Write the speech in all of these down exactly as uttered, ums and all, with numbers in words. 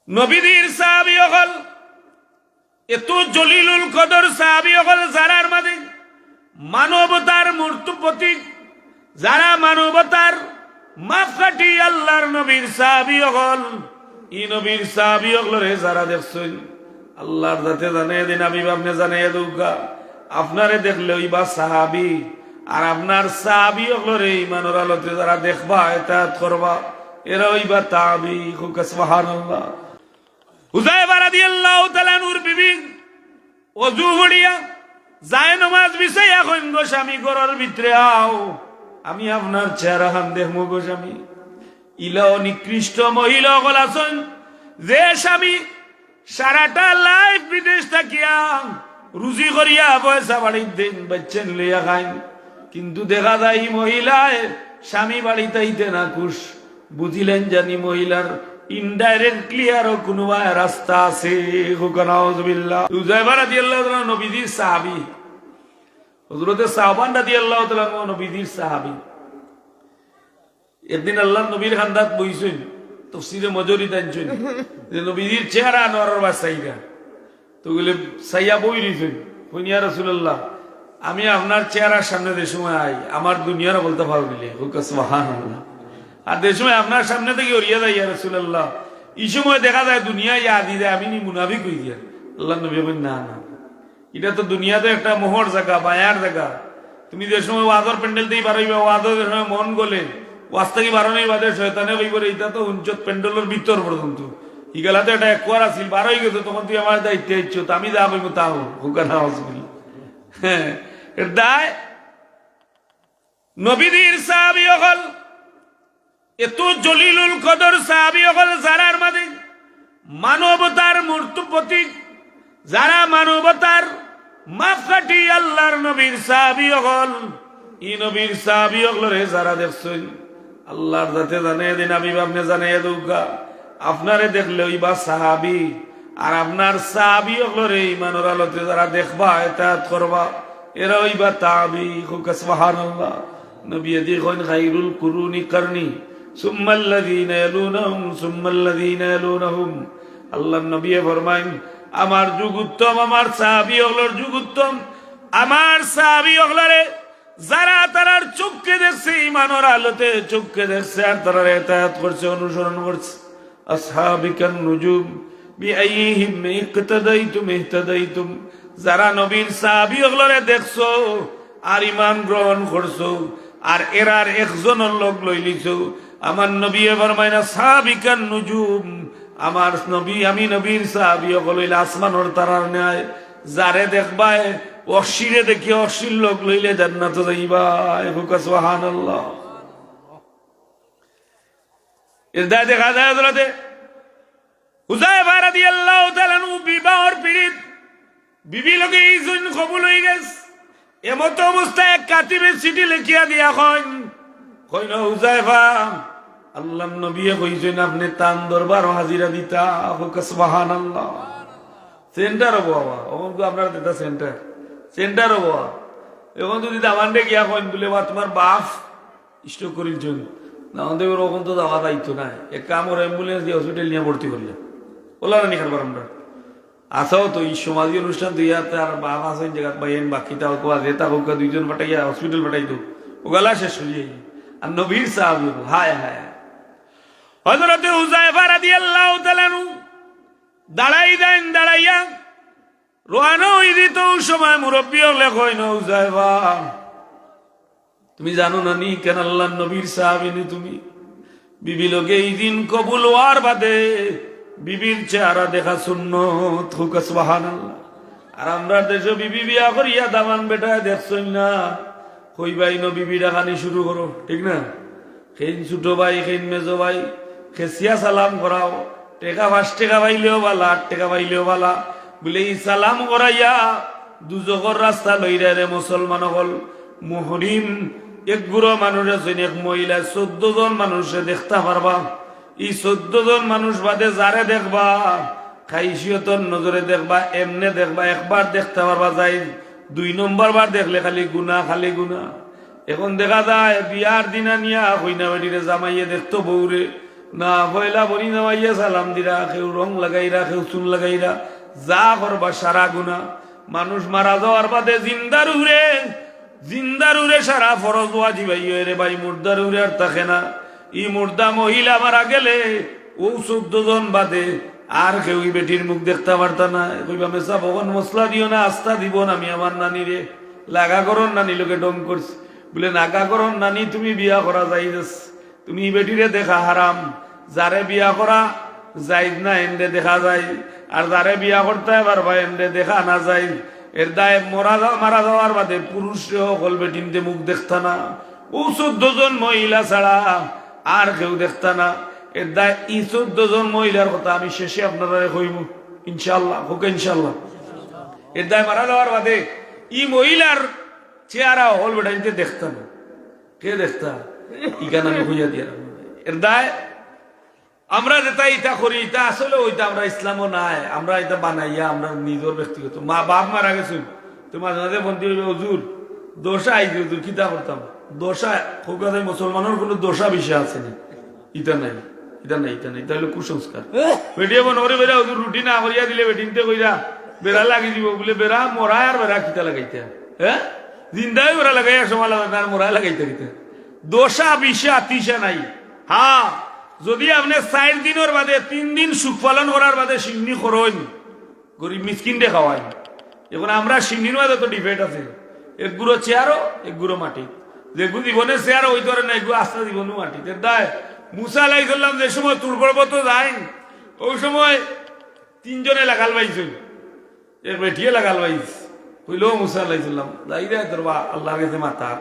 নবীজির সাহাবী অকল, এত জলিলুল কদর সাহাবী অকল, যারার মাঝে মানবতার মূর্ত প্রতীক, যারা মানবতার মাপকাঠি, আল্লাহর নবীর সাহাবী অকল। ই নবীর সাহাবী অকলরে যারা দেখছইন, আল্লাহর জাতে জানাইয়া দিন, হাবিব আপনে জানাইয়া দেউক্কা। আপনারে দেখলে অইবা সাহাবী, আর আপনার সাহাবী অকলরে ইমানর আলোতে যারা দেখবা, এতাআত করবা, এরা অইবা তাবী। কউক্কা সুবহানাল্লাহ। হুযায়ফা রাদিয়াল্লাহু তাআলা আনহুর বিবি অজু পড়িয়া জায়নমাজ বিছাইয়া কইন, "গো স্বামী, ঘরর ভিতরে আও, আমি আপনার চেহারাখান দেখমু গো স্বামী।" ইলাও নিকৃষ্ট মহিলা অকল আছইন, যে স্বামী সারাটা life বিদেশ থাকিয়া রুজি করিয়া পয়সা বাড়িত দেইন, বাইচ্চাইন লইয়া খাইন, কিন্তু দেখা যায় ই মহিলায় স্বামী বাড়িত আইতে নাখুশ। বুঝিলাইন জানি মহিলার indirectly আরো কুনুবায় রাস্তা আছে। কউক্কা নাউজুবিল্লাহ। হুযায়ফা রাদিয়াল্লাহু তাআলা আনহু নবীজির সাহাবী, হযরতে সাওবান রাদিয়াল্লাহু তাআলা আনহু নবীজির সাহাবী। একদিন আল্লাহর নবীর কান্দাত বইছইন, তফসিরে মজরিত আনছইন, যে নবীজির চেহারা আনোয়ারর বায় চাইরা। তো অগুলে চাইয়া বই রইছইন, কইন, "ইয়া রাসূলুল্লাহ, আমি আপনার চেহারার সামনে যে সময় আই, আমার দুনিয়ার অবস্থা ভালা অইলে।" কউক্কা সুবহানাল্লাহ। আর যে সময় আপনার সামনে থাকি হরিয়া যাই, "ইয়া রাসূলুল্লাহ, ই সময় দেখা যায় দুনিয়া ইয়াদ আই যায়, আমি নি মুনাফিক অই গিয়া।" আল্লাহর নবী কইন, "না, না।" ইটা তো দুনিয়া তো একটা মোহর জাগা, মায়ার জাগা। তুমি যে সময় ওয়াজর প্যান্ডেল থাকি বারইবা, ওয়াজর যে সময় মন গলে, ওয়াজ থাকি বারনির বাদে শয়তানে কইবো রে, "ইটা তো হুনছত প্যান্ডেলর ভিতর পর্যন্ত। ইগুলা তো একটা acquire আছিল, বারই গেছো, তখন তুই আমার দায়িত্বে আইছছত, তো আমি যা কইমু তা অইবো।" কউক্কা নাউজুবিল্লাহ। হ্যাঁ, এর দায় নবীজির সাহাবী অকল, এত জলিলুল কদর সাহাবী অকল, যারার মাঝে মানবতার মূর্ত প্রতীক, যারা মানবতার মাপকাঠি, আল্লাহর নবীর সাহাবী অকল। ই নবীর সাহাবী অকলরে যারা দেখছইন, আল্লাহর জাতে জানাইয়া দিন, হাবিব আপনে জানাইয়া দেউক্কা। আপনারে দেখলে অইবা সাহাবী, আর আপনার সাহাবী অকলরে ইমানর আলোতে যারা দেখবা, এতাআত করবা, এরা অইবা তাবী। কউক্কা সুবহানাল্লাহ। নবীয়ে দি কইন, "খায়রুল কুরুনি কারনি, সুম্মাল্লাযীনা ইয়ালুনাহুম, সুম্মাল্লাযীনা ইয়ালুনাহুম।" আল্লাহর নবীয়ে ফরমাইন, "আমার যুগ উত্তম, আমার সাহাবী অকলর যুগ উত্তম, আমার সাহাবী অকলরে যারা তারার চউখে দেখছে, ইমানর আলোতে চউখে দেখছে, আর তারার এতাআত করছে, অনুসরণ করছে।" আসহাবি কান নুজুম, বিআইয়িহিম ইক্তাদাইতুম ইহতাদাইতুম। যারা নবীর সাহাবী অকলরে দেখছো আর ইমান গ্রহণ করছো, আর এরার একজনর লগ লইলিছো, আমার নবীয়ে ফরমাইন, আসহাবি কান নুজুম, আমার নবী, আমি নবীর সাহাবী অকল অইলা আসমানর তারার ন্যায়। যারে দেখবায়, অকশিরে দেখি অকশির লগ লইলে জান্নাতো যাইবায়। কউক্কা সুবহানাল্লাহ। এর দায় দেখা যায় হযরতে হুযায়ফা রাদিয়াল্লাহু তাআলা আনহু বিবাহর পিড়িত, বিবি লগে ইজইন কবুল অই গেছে। এমতো অবস্থায় এক কাতিবে চিঠি লেখিয়া দিয়া কইন, কইন, "হুযায়ফা, আল্লাহর নবীয়ে কইছইন আপনে তান দরবারো হাজিরা দিতা।" কউক্কা সুবহানাল্লাহ। সেন্টার অইবো বাবা, অখন তো আপনার যেটা সেন্টার, সেন্টার অইবো। অখন যদি দামান্দে গিয়া কইন বুলে, "বা তুমার বাফ stroke করিলছইন।" না, আমাদের ওরকম তো যাওয়া যাইতো না। এক কাম করো, ambulance দিয়া hospital নিয়া ভর্তি করিলাও। ওলা না নি কারবার আমরা। আছাও তো, ই সমাজি অনুষ্ঠান তো ইয়াত আর বাফ আছইন জাগাত, ভাইয়াইন বাকি থাকউক্কা, যেতা কউক্কা, দুইজন পাঠাইয়া hospital পাঠাই দেও। ওগুলা শেষ অই যাইবো। আর নবীর সাহাবী, হায় হায় হায়। হযরতে হুযায়ফা রাদিয়াল্লাহু তাআলা আনহু দাঁড়াই দেন, দাঁড়াইয়া রওয়ানা অই দিত। অউ সময় মুরব্বি অকলে কইন, "হুযায়ফা, তুমি জানো না নি কেন আল্লাহর নবীর সাহাবী নি তুমি? বিবি লগে ইজইন কবুল অওয়ার বাদে বিবির চেহারা দেখা সুন্নত।" কউক্কা সুবহানাল্লাহ। আর আমরার দেশো বিবি বিয়া করিয়া দামান বেটায় দেখছইন না, কইবা ইনো বিবি ডাকানি শুরু করো, ঠিক না? কেইন ছোট ভাই, কেইন মেজো ভাই, খেছিয়া সালাম করাও, টেকা পাঁচ টেকা পাইলেও বালা, আট টেকা পাইলেও বালা। বুলে, ই সালাম করাইয়া দুজখর রাস্তা লইরায় রে মুসলমান অকল। মুহরিম এক গুরু মানুষ আছইন, এক মহিলায় চৌদ্দ জন মানুষরে দেখতা পারবা। ই চৌদ্দ জন মানুষ বাদে যারে দেখবা, খাইশিয়তর নজরে দেখবা, এমনে দেখবা, একবার দেখতা পারবা যাইজ, দুই নম্বর বার দেখলে খালি গুনা, খালি গুনা। এখন দেখা যায় বিয়ার দিন আনিয়া কইনা বেটিরে জামাইয়ে দেখতো বউরে, না, পয়লা বনি নামাইয়া সালাম দিরা, কেউ রং লাগাইরা, কেউ চুন লাগাইরা, যা করবা সারা গুনা। মানুষ মারা যাওয়ার বাদে জিন্দার উপরে, জিন্দার উপরে সারা ফরজ ওয়াজিব আইয়ে রে ভাই, মুর্দার উপরে আর থাকে না। ই মুর্দা মহিলা মারা গেলে অউ চৌদ্দ জন বাদে আর কেউ ই বেটির মুখ দেখতা পারতা না। কইবা, "মেসাব, অখন মসলা দিও না, আস্তা দিবো না, আমি আমার নানিরে।" লাগা ঘরর নানি লগে ঢং করছি। বুলে, "লাগা ঘরর নানি তুমি বিয়া করা জায়েজ আছে, তুমি ই বেটিরে দেখা হারাম। যারে বিয়া করা জায়েজ না, এনরে দেখা যায়, আর যারে বিয়া করতায় পারবা, এনরে দেখা না যায়।" এর দায় মরা যা-, মারা যাওয়ার বাদে পুরুষরে হকল বেটিন্তে মুখ দেখতা না। অউ চৌদ্দ জন মহিলা ছাড়া আর কেউ দেখতা না। এর দায় ই চৌদ্দ জন মহিলার কথা আমি শেষে আপনারারে কইমু, ইনশাআল্লাহ। হোক ইনশাআল্লাহ। এর দায় মারা যাওয়ার বাদে ই মহিলার চেহারা হকল বেটাইন্তে দেখতা না। কে দেখতা? ইখান আমি কইয়া দিয়া রাখমু। এর দায় আমরা যেটা ইটা করি, ইটা আসলে অইতা আমরা ইসলামও নাই। আমরা ইটা বানাইয়া, আমরা নিজর ব্যক্তিগত। মা বাপ মারা গেছইন, তো মাঝে মাঝে ফোন দিয়া কইবা, "হুজুর, দশা আইছে হুজুর, কিতা করতাম?" দশা, কউক্কা যায়, মুসলমানর কুনু দশা বিষয় আছে নি? ইটা নাই, ইটা নাই, ইটা নাই, ইটা অইলো কুসংস্কার। বেটিয়ে ফোন করি কইরা, "হুজুর, রুটি না করিয়া দিলে বেটিন্তে কইরা বেড়া লাগি দিবো।" বুলে, "বেড়া মরায় আর বেড়া কিতা লাগাইতা? হ্যাঁ, জিন্দায় বেড়া লাগাই এক সময় লাগাইতা, আর মরায় লাগাইতা কিতা?" দশা বিষা তিসা নাই। হ্যাঁ, যদি আপনে চাইর দিনর বাদে, তিন দিন সুখ পালন করার বাদে শিন্নি করইন, গরিব মিসকিনরে খাওয়াইন। এখন আমরা শিন্নির মাঝে তো debate আছে, এক গুঁড়ো চেয়ারো, এক গুঁড়ো মাটি। যেগু জীবনে চেয়ারো অইতো পারে না, এগু আস্তা জীবনও মাটি। এর দায় মুসা আলাইহিস সালাম যে সময় তুর পর্বতো যাইন, অউ সময় তিনজনে লাগাল পাইছইন। এক বেটিয়ে লাগাল পাইছ। কইলো, "ও মুসা আলাইহিস সালাম, যাইরায় তোর বা আল্লার গেছে মাতা,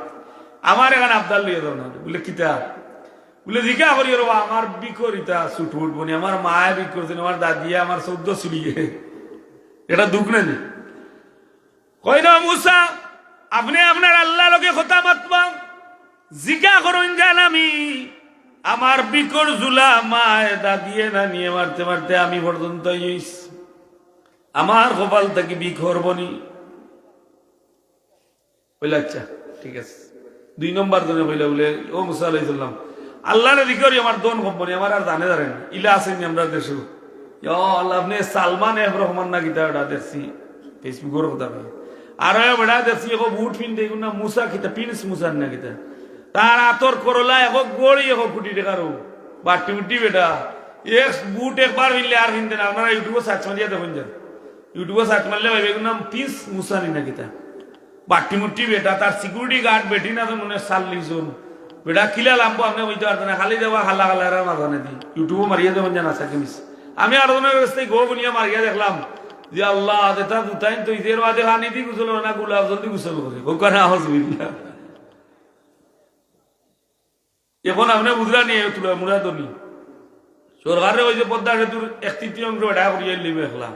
আমার এখান আবদার লইয়া যাও না।" বুলে, "কিতা?" বুলে, "জিকা করিও রে বা, আমার বিকর ইতা ছুটুট বনি, আমার মায়ে বিক করছইন, আমার দাদিয়ে, আমার চৌদ্দ চুলিয়ে।" এটা দুখ না নি? কইন, "মুসা, আপনে আপনার আল্লার লগে কথা মাতবা, জিকা করইন যান আমি, আমার বিকর জুলা মায়ে দাদিয়ে নানিয়ে মারতে মারতে আমি পর্যন্ত আইছি, আমার কপাল থাকি বিকর বনি।" কইলা, "আচ্ছা, ঠিক আছে।" দুই নম্বর জনে কইলা বুলে, "ও মুসা আলাইহিস সালাম, আল্লারে জিকা করি আমার ধন কম বনি, আমার আর জানে জানে না, ইলা আছইন নি আমরার দেশো?" ইয়া আল্লাহ, আপনে সালমান এফ রহমান না কিতা ওটা দেখছি, Facebook-অর কথা কই। আর ওই বেটা দেখছি, এগো বুট ফিনতে, এগুর নাম মুসা কিতা, প্রিন্স মুসার না কিতা। তার আতর করলা এগো গড়ি এগো কোটি টেকার অউ। বাট্টি মুট্টি বেটা। এক বুট একবার ফিনলে আর ফিনতে না। আপনারা YouTube-ও search মারিয়া দেখইন যান। YouTube-ও search মারলে পাইবা, এগুর নাম প্রিন্স মুসা নি না কিতা। বাট্টি মুট্টি বেটা, তার security guard বেটি না তো মনে হয় চাল্লিশ জন। বেটা কিলা লাম্বো আপনে কইতা পারতা না, খালি দেওয়া খালা খালা এরা মাঝখানে দি। YouTube-ও মারিয়া দেখইন যান, আছে কি মিছে। আমি আরো জনর কাছ থাকি গো বুনিয়া মারিয়া দেখলাম যে আল্লাহ, যেটা দুটাইন তো ইদের মাঝে পানি দি গোসল করে না, গোলাপ জল দি গোসল করে। কউক্কা না, আউযুবিল্লাহ। এখন আপনে বুঝরা নি, এ তুলা মুরা ধনী। সরকারে ওই যে পদ্মা সেতুর এক তৃতীয়াংশ বেটা করিয়া লিবে একলা।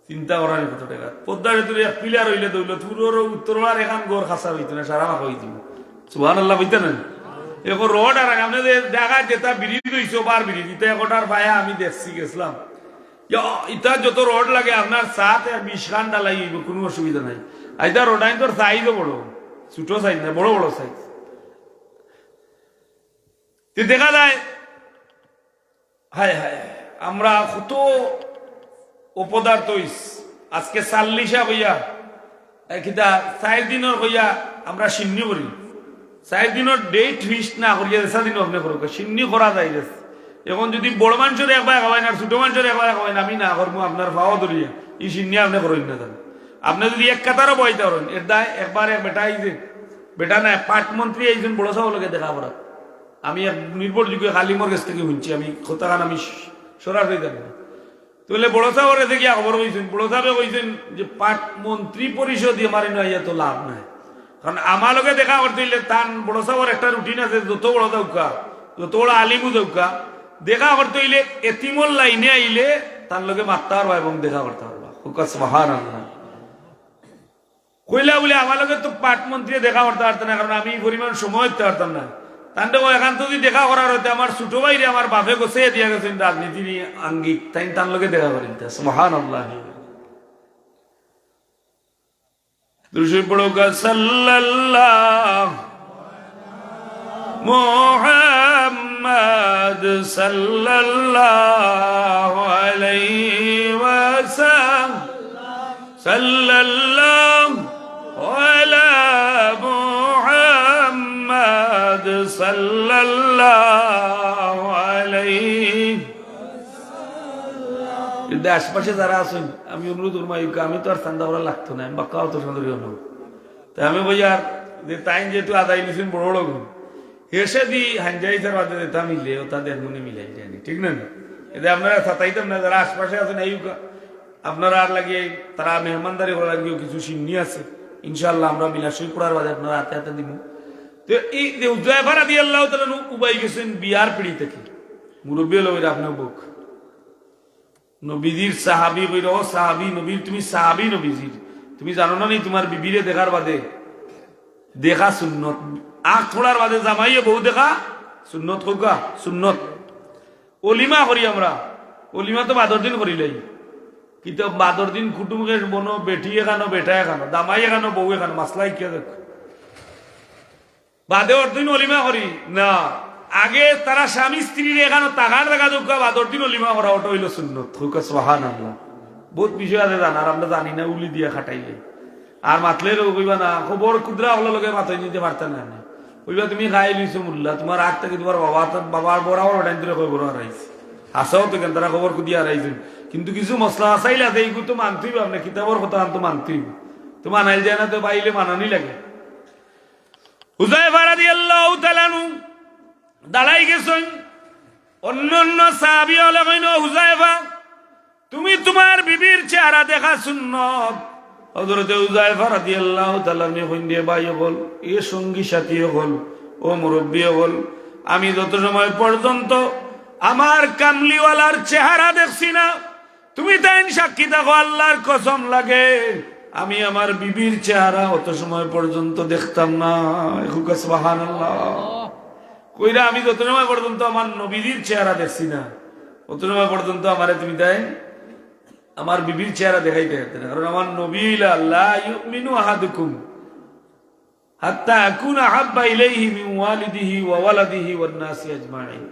চিন্তা করানি কত টেকা। পদ্মা সেতুর এক পিলার অইলে দৌলতপুরর উত্তরপাড়ার এখান ঘর খাসা অইতো না, সারা মাখা অইতো না। সুবহানাল্লাহ কইতা না? এখন রোড আর আপনে যে জাগাত যেটা ব্রিজ অইছে, ওভার ব্রিজ, ইটা একটার পায়া আমি দেখছি, গেছিলাম। ইয়া, ইটা যত রোড লাগে আপনার সাত আর বিশ খান ঢালাই অইবো, কুনু অসুবিধা নাই। আর ইটা রোডাইন তোর size-ও বড়, ছোট size না, বড় বড় size। তে দেখা যায়, হায় হায়, আমরা কত অপদার্থ অইছি। আজকে চাল্লিশা কইয়া, এ, কিতা, চাইর দিনর কইয়া আমরা শিন্নি করি। চাইর দিনর date fixed না করিয়া যেছা দিনও আপনে করউক্কা, শিন্নি করা যায় রে। এখন যদি বড় মানষরে একবারে খাওয়াইন আর ছোট মানষরে একবারে খাওয়াইন, আমি না করমু, আপনার পাও ধরিয়া, ই শিন্নি আপনে করইন না যান। আপনে যদি এক কাতারও বইতা পারইন, এর দায় একবার এক বেটা, এই যে বেটা নায়, পাট মন্ত্রী আইছইন বড় সাবর লগে দেখা করাত। আমি এক নির্ভরযোগ্য আলিমর গেছ থাকি হুনছি, আমি কথাখান আমি স-, সরাসরি জানি না। তাইলে বড় সাবর গেছে গিয়া খবর কইছইন, বড় সাবে কইছইন যে পাট মন্ত্রী পরিষদ আমার ইনো আইয়া তো লাভ নাই, কারণ আমার লগে দেখা করতে অইলে তান বড় সাবর একটা routine আছে, যত বড় যাউক্কা, যত বড় আলিমও যাউক্কা, দেখা করতে অইলে এতিমর লাইনে আইলে তান লগে মাততা পারবা এবং দেখা করতা পারবা। কউক্কা সুবহানাল্লাহ। কইলা বুলে, "আমার লগে তো পাট মন্ত্রী দেখা করতা পারতা না, কারণ আমি ই পরিমাণ সময় দিতা পারতাম না।" তানরে কও, "এখান তো যদি দেখা করার অইতে, আমার ছোট ভাইরে আমার বাপে গছাইয়া দিয়া গেছইন রাজনীতির আঙ্গিক, তাইন তান লগে দেখা করিলতা।" সুবহানাল্লাহ। দুরূদ শরীফ পড়উক্কা, সাল্লাল্লাহু মুহাম্মদ। محمد صلى الله عليه وسلم، صلى الله على محمد صلى الله عليه। কিন্তু আশপাশে যারা আছইন, আমি অনুরোধ করমু, আইউক্কা, আমি তো আর চান্দা করা লাগতো না, আমি বাক্কা অত সুন্দরী হলাম। তে আমি কইয়ার যে তাইন যেহেতু আদায় নিছইন বড় বড় গুণ, হেষে দি হাঞ্জাই তার বাদে যেটা মিলে, ওটা দেড় মনে মিলাই জানি, ঠিক না নি? এতে আপনারা সাতাইতাম না, যারা আশপাশে আছইন, আইউক্কা। আপনারার লাগি তারা মেহমানদারি করার লাগিও কিছু শিন্নি আছে, ইনশাআল্লাহ আমরা মিলাদ শরীফ পড়ার বাদে আপনারার আতে আতে দিমু। তো এই যে হুজাইফা রাদিয়াল্লাহু তাআলা আনহু উবাই গেছইন বিয়ার পিড়ি থাকি, মুরব্বি অকল কইরা আপনে বুক নবীজির সাহাবি কইরা, ও সাহাবি নবীর, তুমি সাহাবি নবীজির, তুমি জানো না নি তুমার বিবিরে দেখার বাদে দেখা সুন্নত, আখ থোড়ার বাদে জামাইয়ে বউ দেখা সুন্নত, কউক্কা সুন্নত। অলিমা করি আমরা, অলিমা তো বাদর দিন করিলাই, কিন্তু বাদর দিন কুটুমকে বনো বেটি এখানো বেটা এখানো দামাই এখানো বউ এখানো মাসলা ইকিয়া দেখ। বাদর দিন অলিমা করি না, আগে তারা স্বামী স্ত্রীর এখানো তাকার দেখা দেউক্কা, বাদর দিন অলিমা করা, ওটা অইলো সুন্নত। কউক্কা সুবহানাল্লাহ। বউত বিষয় আছে জানার, আমরা জানি না, উলি দিয়া খাটাইলে। আর মাতলে লোক কইবা না, খবর কুদরা অকলর লগে মাতইন নিতে পারতা না। কইবা, তুমি খাই লইছো মুল্লা, তুমার আগ থাকি তুমার বাবা, বাবার বরাবর বেটাইন ধরে খবর হারাইছে। হাছাউ তো কেন, তারা খবর কুদিয়া হারাইছইন। কিন্তু কিছু মাসলা মাসাইল আছে, এইগু তো মানতেই অইবো, আপনে কিতাবর কথা আনতো মানতেই অইবো। তো মানাইল যায় না, তো বাইলে মানানি লাগে। হুজাইফা রাদিয়াল্লাহু তাআলা আনহু দাঁড়াই গেছইন। অন্য অন্য সাহাবি অকলে কইন, "ও হুজাইফা, তুমি তুমার বিবির চেহারা দেখা সুন্নত।" হযরতে হুজাইফা রাদিয়াল্লাহু তাআলা আনহু কইন, "রে ভাই অকল, এ সঙ্গী সাথী অকল, ও মুরব্বি অকল, আমি যত সময় পর্যন্ত আমার কামলিওয়ালার চেহারা দেখছি না, তুমি তাইন সাক্ষী থাকো, আল্লার কসম লাগে, আমি আমার বিবির চেহারা অত সময় পর্যন্ত দেখতাম না।" কউক্কা সুবহানাল্লাহ। কইরা, আমি যত সময় পর্যন্ত আমার নবীজির চেহারা দেখছি না, অত সময় পর্যন্ত আমারে তুমি তাইন আমার বিবির চেহারা দেখাইতে পারতে না, কারণ আমার নবী অইলা, "লা ইউমিনু আহাদুকুম হাত্তা আকুনা আহাব্বা ইলাইহি মিন ওয়ালিদিহি ওয়া ওয়ালাদিহি ওয়ান নাসি আজমাইন।"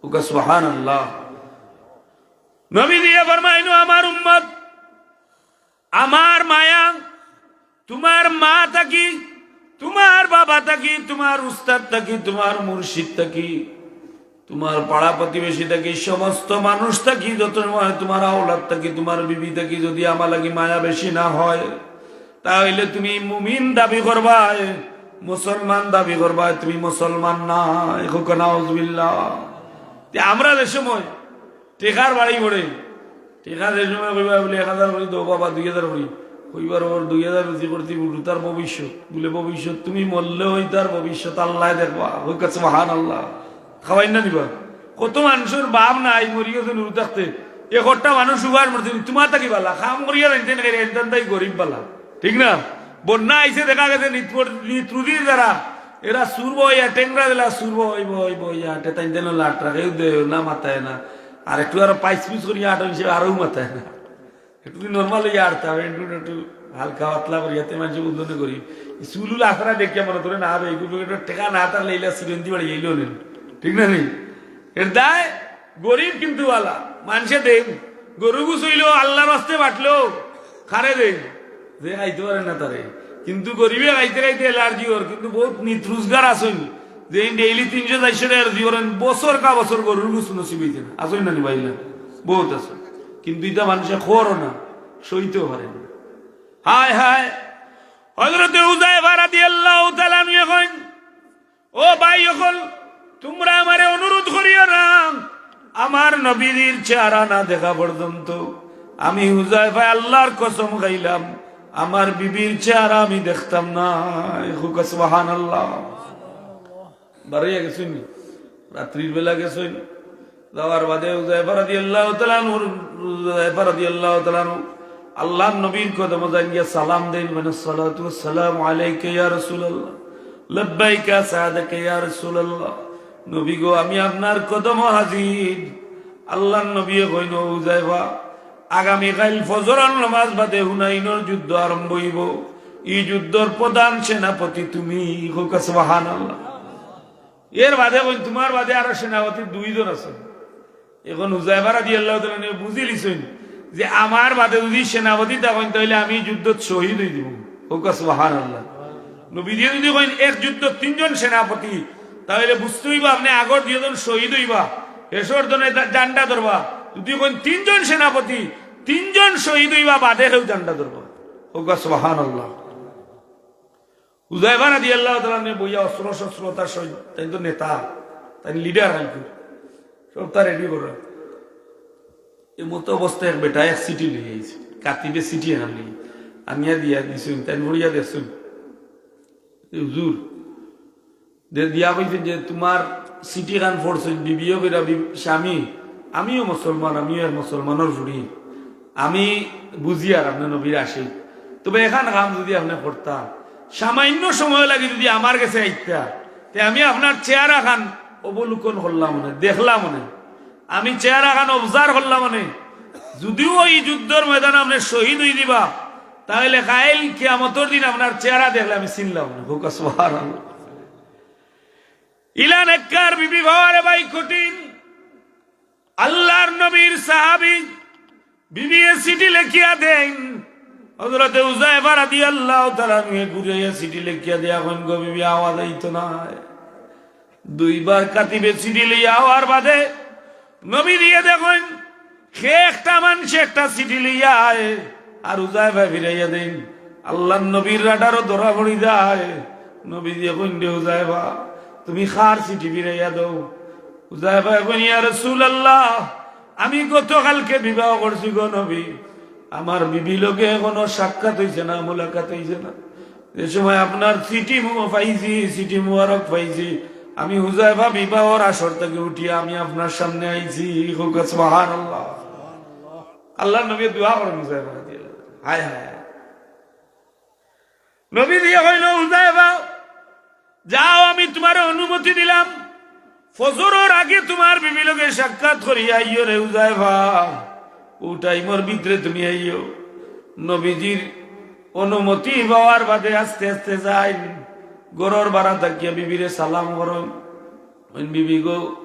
কউক্কা সুবহানাল্লাহ। নবীজিয়ে ফরমাইন, "ও আমার উম্মত, আমার মায়া তুমার মা থাকি, তুমার বাবা থাকি, তুমার উস্তাদ থাকি, তুমার মুর্শিদ থাকি, তুমার পাড়া প্রতিবেশী থাকি, সমস্ত মানুষ থাকি, যত সময় তুমার আওলাদ থাকি, তুমার বিবি থাকি যদি আমার লাগি মায়া বেশি না হয়, তা অইলে তুমি মুমিন দাবি করবায়, মুসলমান দাবি করবায়, তুমি মুসলমান নায়।" কউক্কা নাউজুবিল্লাহ। তে আমরা যে সময় টেকার বাড়ি পড়ে, টেকা যে সময় কইবা বুলে এক হাজার করি দেও বাবা, দুই হাজার করি, কইবার অর দুই হাজার রুজি করতে বুলে তার ভবিষ্যৎ, বুলে ভবিষ্যৎ তুমি মরলে অউ তার ভবিষ্যৎ আল্লায় দেখবা। কউক্কা সুবহানাল্লাহ। খাওয়াইন না নিবা? কত মানষর বাপ নাই, মরি গেছে নুরু থাকতে, একটা মানুষ উপাস মরছে, তুমার থাকি বালা, কাম করিয়া জানতে না, এনতান তাই গরিব বালা, ঠিক না? বন্যা আইছে, দেখা গেছে নিত-, নিত রুজির যারা, এরা সুর বইয়া, টেংরা দিলা সুর বই, বই, বইয়া, আটে তাইন যেন লাট রাখে, দেয় না, মাথায় না। আর একটু আরো পাইস পিস করিয়া আটো হিসেবে আরো মাথায় না। একটু normal অইয়া আটতাম, একটু, একটু হালকা পাতলা করিয়া, তে মানষে বুঝলো না করি। চুল উল আছড়া দেখিয়া মনে করে না, বে, এগুলো একটু টেকা না থাকলে এইলা সিলেন্দি বাড়ি এইলো নেন। ঠিক না নি? এর দায় গরিব কিন্তু বালা, মানষে দেইন। গরু গুছইলো, আল্লার ওয়াস্তে বাটলো, কারে দেইন? যে খাইতে পারে না তারে। কিন্তু গরিবে খাইতে খাইতে allergy অর, কিন্তু বউত নিত রুজগার আছইন, যেইন daily তিনশো চাইরশো টেকা রুজি করইন, বছর কা বছর গরুর গুছ নসিব অইছে না। আছইন না নি ভাইলা? বউত আছে। কিন্তু ইতা মানষে খোয়ারও না, সইতেও পারে না। হায় হায়, হযরতে হুযায়ফা রাদিয়াল্লাহু তাআলা আনহু কইন, "ও ভাই অকল, তুমরা আমারে অনুরোধ করিও না, আমার নবীজির চেহারা না দেখা পর্যন্ত আমি হুযায়ফায় আল্লার কসম খাইলাম, আমার বিবির চেহারা আমি দেখতাম না।" কউক্কা সুবহানাল্লাহ। বারইয়া গেছইন নি? রাত্রির বেলা গেছইন। যাওয়ার বাদে হুযায়ফা রাদিয়াল্লাহু তাআলা আনহু, হুযায়ফা রাদিয়াল্লাহু তাআলা আনহু আল্লার নবীর কদমো যাইন গিয়া সালাম দেইন, কইন, "আসসালাতু ওয়াসসালামু আলাইকা ইয়া রাসূলুল্লাহ, লাব্বাইকা সাদাকা ইয়া রাসূলুল্লাহ।" নবী গো, আমি আপনার কদমো হাজির। আল্লার নবীয়ে কইন, "ও হুযায়ফা, আগামীকাইল ফজরর নামাজ বাদে হুনাইনর যুদ্ধ আরম্ভ অইবো। ই যুদ্ধর প্রধান সেনাপতি তুমি।" কউক্কা সুবহানাল্লাহ। এর বাদে কইন, তুমার বাদে আরো সেনাপতি দুইজন আছে। এখন হুজাইফা রাদিয়াল্লাহু তাআলা আনহু বুঝিলিছইন যে আমার বাদে যুদি সেনাপতি থাকইন, তাইলে আমি যুদ্ধত শহীদ অই দিমু। কউক্কা সুবহানাল্লাহ। নবীজিয়ে যুদি কইন এক যুদ্ধত তিনজন সেনাপতি, তাইলে বুঝতে অইবা আপনে আগর দুইজন শহীদ অইবা, হেশর দনে ঝান্ডা ধরবা। যুদি কইন তিনজন সেনাপতি, তিনজন শহীদ অইবা, বাদে কেউ ঝান্ডা ধরবা। কউক্কা সুবহানাল্লাহ। হুজাইফা রাদিয়াল্লাহু তাআলা আনহু বইয়া অস্ত্র শস্ত্র তার সৈন্য, তাইন তো নেতা, তাইন লিডার আর কি, সবতা রেডি করা। এমতো অবস্থায় এক বেটায় এক চিঠি লইয়া আইছে, কাতিবে চিঠি আনলি, আনিয়া দিয়া দিছইন, তাইন পড়িয়া দেখছইন। হুজুর, দে-, দিয়া কইছইন যে, "তুমার চিঠিখান পড়ছইন, বিবিও বেরা বিব-, স্বামী, আমিও মুসলমান, আমিও এক মুসলমানর ফুড়ি, আমি বুঝিয়ার আপনে নবীর আশিক। তবে এখান কাম যুদি আপনে করতা, সামান্য সময় লাগি যুদি আমার গেছে আইতা, তে আমি আপনার চেহারাখান অবলোকন করলাম অনে, দেখলাম অনে, আমি চেহারাখান অবজার্ভ করলাম অনে। যুদিও ই যুদ্ধর ময়দানো আপনে শহীদ অই দিবা, তাইলে কাইল কিয়ামতর দিন আপনার চেহারা দেখলে আমি চিনলাম অনে।" কউক্কা সুবহানাল্লাহ। ইলা নেককার বিবি পাওয়ারে ভাই কঠিন। আল্লার নবীর সাহাবী বিবিয়ে চিঠি লেখিয়া দেইন। হযরতে হুজাইফা রাদিয়াল্লাহু তাআলা আনহুয়ে ঘুরাইয়া চিঠি লেখিয়া দিয়া কইন, "গো বিবি, আওয়া যাইতো নায়।" দুইবার কাতিবে চিঠি লইয়া আওয়ার বাদে নবীজিয়ে দেখইন, হে একটা মানষে একটা চিঠি লইয়া আয়, আর হুজাইফায় ফিরাইয়া দেইন। আল্লার নবীর রাডারো ধরা পড়ি যায়। নবীজিয়ে কইন, "রে হুজাইফা, তুমি কার চিঠি ফিরাইয়া দেও?" হুজাইফায় কইন, "ইয়া রাসূলুল্লাহ, আমি গতকালকে বিবাহ করছি গো নবী, আমার বিবি লগে এখনো সাক্ষাৎ অইছে না, মুলাকাত অইছে না। যে সময় আপনার চিঠি মু-, পাইছি, চিঠি মুবারক পাইছি, আমি হুজাইফা বিবাহর আসর থাকি উঠিয়া আমি আপনার সামনে আইছি।" কউক্কা সুবহানাল্লাহ। আল্লার নবী দোয়া করইন হুজাইফা রাদিয়াল্লাহু আনহু। হায় হায় হায়। নবীজিয়ে কইন, "হুজাইফা, যাও, আমি তুমারে অনুমতি দিলাম, ফজরর আগে তুমার বিবি লগে সাক্ষাৎ করিয়া আইও রে হুজাইফা।" অউ টাইমর ভিতরে তুমি আইও। নবীজির অনুমতি পাওয়ার বাদে আস্তে আস্তে যাইন, ঘরর বারা থাকিয়া বিবিরে সালাম করইন। কইন, "বিবি গো,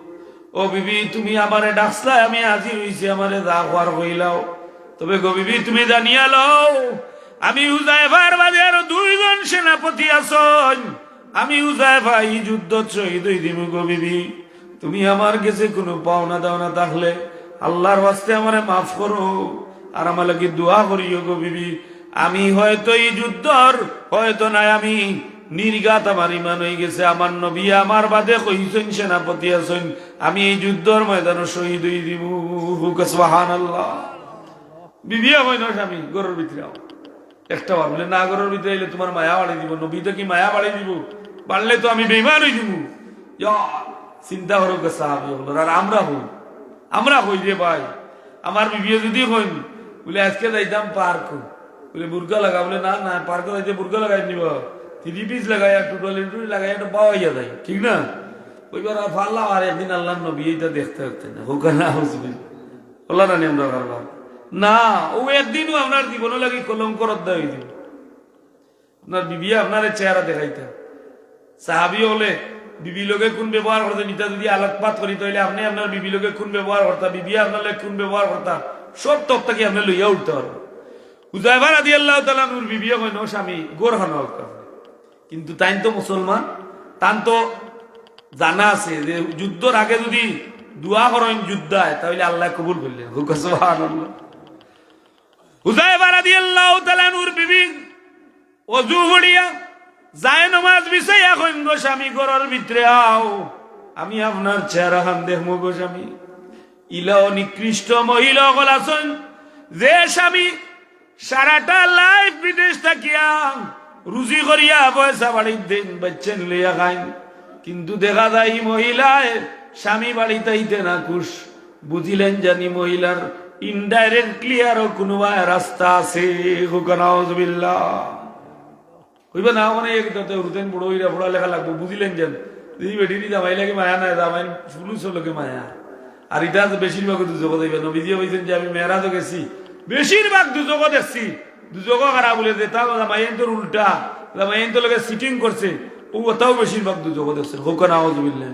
ও বিবি, তুমি আমারে ডাকছলায়, আমি হাজির অইছি, আমারে যা কওয়ার কইলাও। তবে গো বিবি, তুমি জানিয়া লও, আমি হুজাইফার বাদে আরো দুইজন সেনাপতি আছইন, আমি হুজাইফা ই যুদ্ধত শহীদ অই দিমু গো বিবি। তুমি আমার গেছে কুনু পাওনা দাওনা থাকলে আল্লার ওয়াস্তে আমারে মাফ করো, আর আমার লাগি দোয়া করিও গো বিবি। আমি হয়তো ই যুদ্ধর, হয়তো নায়, আমি নির্ঘাত আমার ইমান অইগেছে। আমার নবীয়ে আমার বাদে কইছইন সেনাপতি আছইন, আমি ই যুদ্ধর ময়দানো শহীদ অই দিমু।" কউক্কা সুবহানাল্লাহ। বিবিয়ে কইন, "স্বামী, ঘরর ভিতরে আও।" একটা বার বুলে, "না, ঘরর ভিতরে আইলে তুমার মায়া বাড়ি দিবো, নবী থাকি মায়া বাড়ি দিবো, বাড়লে তো আমি বেইমান অই দিমু।" ইয়া, চিন্তা করউক্কা সাহাবী অকল, আর আমরা কই, আমরা কই রে ভাই, আমার বিবিয়ে যুদি কইন, বুলে, "আইজকে যাইতাম পার্কো।" বুলে, "বুরকা লাগা।" বুলে, "না, না, পার্কো যাইতে বুরকা লাগাইন নি বা? থ্রি পিস লাগাইয়া, টুটালি টুটালি লাগাইয়া একটা বাওয়াইয়া যায়, ঠিক না?" অইবার আর পারলাম, আর একদিন আল্লার নবী ইটা দেখতা দেখতা না। কউক্কা নাউজুবিল্লাহ। আল্লাহ জানি আমরা পারলাম না, অউ একদিনও আমরার জীবনর লাগি কলঙ্কর অধ্যায় অই দিবো। আপনার বিবিয়ে আপনারে চেহারা দেখাইতা। সাহাবী অকলে বিবি লগে কুন ব্যবহার করতা, ইটা যুদি আলোকপাত করি, তাইলে আপনে আপনার বিবি লগে কুন ব্যবহার করতা, বিবিয়ে আপনার লগে কুন ব্যবহার করতা, সব তথ্য কি আপনে লইয়া উঠতা পারবা। হুজাইফা রাদিয়াল্লাহু তাআলা আনহুর বিবিয়ে কইন, "ও স্বামী, ঘরখানো আউক্কা।" কিন্তু তাইন তো মুসলমান, তান তো জানা আছে যে যুদ্ধর আগে যুদি দোয়া করইন যোদ্ধায়, তাইলে আল্লায় কবুল করইন। কউক্কা সুবহানাল্লাহ। হুজাইফা রাদিয়াল্লাহু তাআলা আনহুর বিবি অজু পড়িয়া, জায়নামাজ বিছাইয়া কইন, "গো স্বামী, ঘরর ভিতরে আও, আমি আপনার চেহারাখান দেখমু গো স্বামী।" ইলাও নিকৃষ্ট মহিলা অকল আছইন, যে স্বামী সারাটা লাইফ বিদেশ থাকিয়া রুজি করিয়া পয়সা বাড়িত দেইন, বাইচ্চাইন লইয়া খাইন, কিন্তু দেখা যায় ই মহিলায় স্বামী বাড়িত আইতে নাখুশ। বুঝিলাইন জানি মহিলার ইনডাইরেক্টলি আরো কুনুবায় রাস্তা আছে। কউক্কা নাউজুবিল্লাহ। কইবা না, অখানো এক দাঁতে হুরুতাইন বড় অইরা পড়ালেখা লাগবো, বুঝিলাইন জানি। ই বেটির জামাইর লাগি মায়া নায়, জামাইর ফুলুসর লগে মায়া। আর ইটা বেশিরভাগ দুজখো যাইবা। নবীজিয়ে কইছইন যে আমি মেরাজো গেছি, বেশিরভাগ দুজখো দেখছি। দুজখো কারা বুলে, যেতা জামাইয়াইন্তর উল্টা, জামাইয়াইন্তর লগে চিটিং করছে, ও ওটাও বেশিরভাগ দুজখো দেখছেন, হোক না, আউযুবিল্লাহ।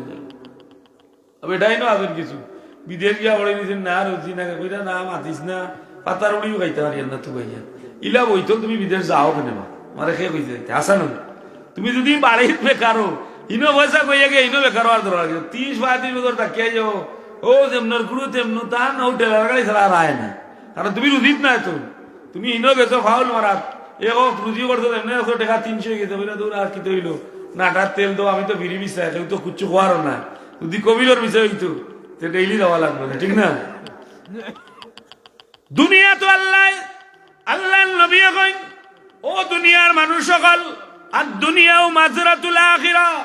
আবে এটাই না আছেন কিছু, বিদেশ গিয়া পড়ে নিছেন, না রুচি না কইরা, না মাতিস না, পাতার উড়িও খাইতে পারি না তুই ভাইয়া। ইলা বইতল তুমি বিদেশ যাও কেনে বা? মারে খে কইছে, হাসান, তুমি যদি বাড়িত বেকারো, ইনো পয়সা কইয়া গিয়া ইনো বেকারো আর ধরা লাগে। তিরিশ পঁয়ত্রিশ বছর থাকিয়া যাও, ও যেমনর গুরু তেমন তান, ও ঠেলার গাড়ি ছাড়া আর আয় না। কারণ তুমি রুজিত নাই তো, তুমি ইনো গেছো ফাউল মারাত, এ ও রুজি করছো, এমনি একশো টাকা তিনশো হয়ে গেছে, বলে দৌড় আর কি হইলো? নাটার তেল তো আমি তো ফিরি মিশাই, কেউ তো কিচ্ছু খোয়ারও না। যদি কবিরর মিশাই হইতো, তো ডেইলি দেওয়া লাগবে না, ঠিক না? দুনিয়া তো আল্লাহ, আল্লাহর নবী কইন, ও দুনিয়ার মানুষ সকল, আর দুনিয়াও মাজরাতুল আখিরা,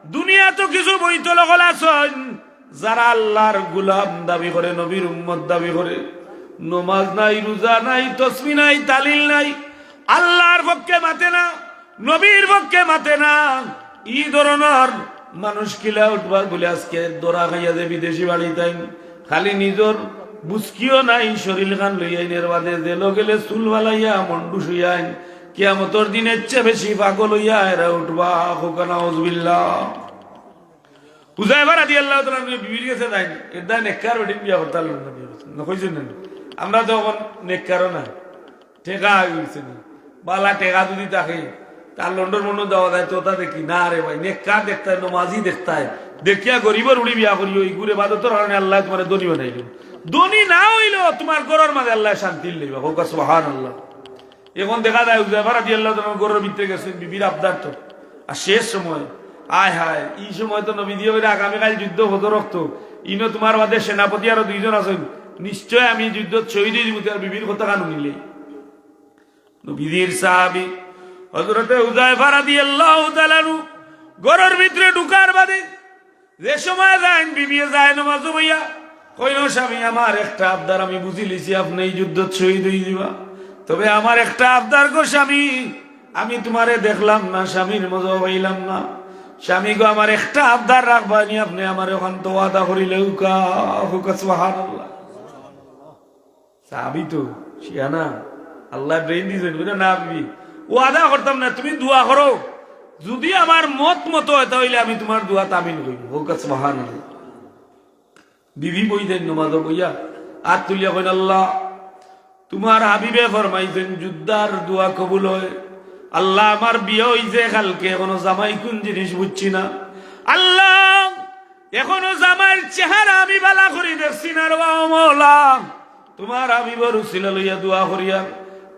দুনিয়া তো কিছু বইতল অকল আছইন, যারা আল্লাহর গোলাম দাবি করে, নবীর উম্মত দাবি করে, নমাজ নাই, রোজা নাই, তসবি নাই, তালিল নাই, আল্লাহর পক্ষে মাতে না, নবীর পক্ষে মাতে না। ই ধরনর মানুষ কিলা উঠবা বলে আজকে ধরা খাইয়া যে বিদেশি বাড়িত আইন, খালি নিজর বুঝকিও নাই, শরীর খান লইয়া আইন, এর বাদে জেলো গেলে চুল বালাইয়া মন্ডু শুইয়া আইন, কিয়ামতর দিন এর চেয়ে বেশি পাগল হইয়া এরা উঠবা। হোক না, নাউজুবিল্লাহ। হুজাইফা রাদিয়াল্লাহু তাআলা আনহু বিবির গেছে যাইন, এর দায় নেককার বেটিন বিয়া করতা আল্লাহর নবী। না কইছেন না? আমরা তো এখন নেককারও না, টেকা হয়ে গেছে নি। বালা টেকা যদি থাকে, তার লন্ডন মন্ডন যাওয়া যায়, তো তা দেখি না রে ভাই, নেককার দেখতায়, নমাজি দেখতায়, দেখিয়া গরিবর উড়ি বিয়া করিও, ইগুরে ইবাদতর কারণে আল্লাহ তোমার ধনী বানাইল। ধনী না হইলেও তোমার ঘরর মাঝে আল্লাহ শান্তি লইবা। হোক সুবহানাল্লাহ। এখন দেখা যায়, হুজাইফা রাদিয়াল্লাহু তাআলা আনহু ঘরর ভিতরে গেছেন, বিবির আবদার তো। আর শেষ সময়, আয় হায়, এই সময় তো নবী দিয়ে বলে, "আগামীকাল যুদ্ধ, হত রক্ত, ইনো তোমার বাদে সেনাপতি আরো দুইজন আছেন, নিশ্চয় আমি যুদ্ধত শহীদ হয়ে দিব।" তার বিবির কথা কানো নিলে নবীজির সাহাবী হযরতে হুজাইফা রাদিয়াল্লাহু তাআলা আনহু ঘরর ভিতরে ঢুকার বাদে যে সময় যাইন, বিবিয়ে যায় নমাজো বইয়া, কইল, "স্বামী, আমার একটা আবদার, আমি বুঝি লিছি আপনি এই যুদ্ধত শহীদ হয়ে দিবা, তবে আমার একটা আবদার গো স্বামী, আমি তোমারে দেখলাম না, স্বামীর মজা পাইলাম না। স্বামী গো, আমার একটা আবদার রাখবা নি, আপনি আমার ওখান তো ওয়াদা করিলে উকা, হুকা।" সুবহানাল্লাহ। সাহাবী তো শিয়ানা, আল্লাহ ব্রেইন দিয়েছেন, বুঝলে না বিবি? ওয়াদা করতাম না, তুমি দোয়া করো, যদি আমার মত মতো হয়, তাহলে আমি তোমার দোয়া তামিল করি। হোক সুবহানাল্লাহ। বিবি বই দেন নমাজো বইয়া, আর তুলিয়া কইন, "আল্লাহ, তোমার হাবিবে ফরমাইছেন যুদ্ধার দোয়া কবুল হয়। আল্লাহ, আমার বিয়ে হইছে কালকে, এখনো জামাই কোন জিনিস বুঝছি না। আল্লাহ, এখনো জামাইর চেহারা আমি বালা করি দেখছি না রে বাবা মৌলা। তোমার হাবিবর উসিলা লইয়া দোয়া করিয়া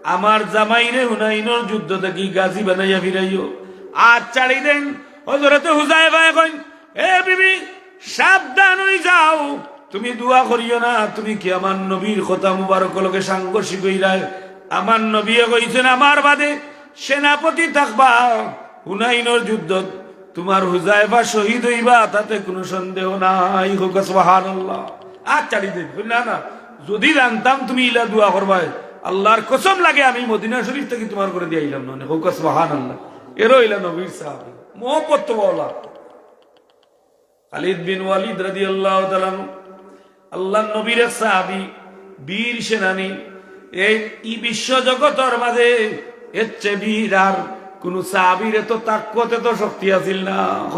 আমার জামাইরে হুনাইনর যুদ্ধ থাকি গাজী বানাইয়া ফিরাইও।" আর ছাড়ি দেন। হযরতে হুজাইফায় কইন, "এ বিবি, সাবধান হই যাও, তুমি দোয়া করিও না। তুমি কি আমার নবীর কথা মুবারক লগে সাংঘর্ষিক হইলায়? আমার নবীয়ে কইছেন আমার বাদে সেনাপতি থাকবা হুনাইনর যুদ্ধত, তোমার হুজাইফা শহীদ হইবা, তাতে কোনো সন্দেহ নাই।" হোক সুবহানাল্লাহ। আর ছাড়ি দেন, কইন, "না, না, যদি জানতাম তুমি ইলা দোয়া করবায়, আল্লাহর কসম লাগে আমি মদিনা শরীফ থাকি তোমার করে দিয়ে আইলাম না।" হোক সুবহানাল্লাহ। এরও ইলা নবীর সাহাবী, মহব্বত ওয়ালা। খালিদ বিন ওয়ালিদ রাদিয়াল্লাহু তাআলা আনহু, আল্লাহর নবীর এক সাহাবী, বীর সেনানী। এই, এই বিশ্ব জগতর মাঝে এর চেয়ে বীর আর কোনো সাহাবীর এত তাকওয়াত, এত শক্তি আছিল না।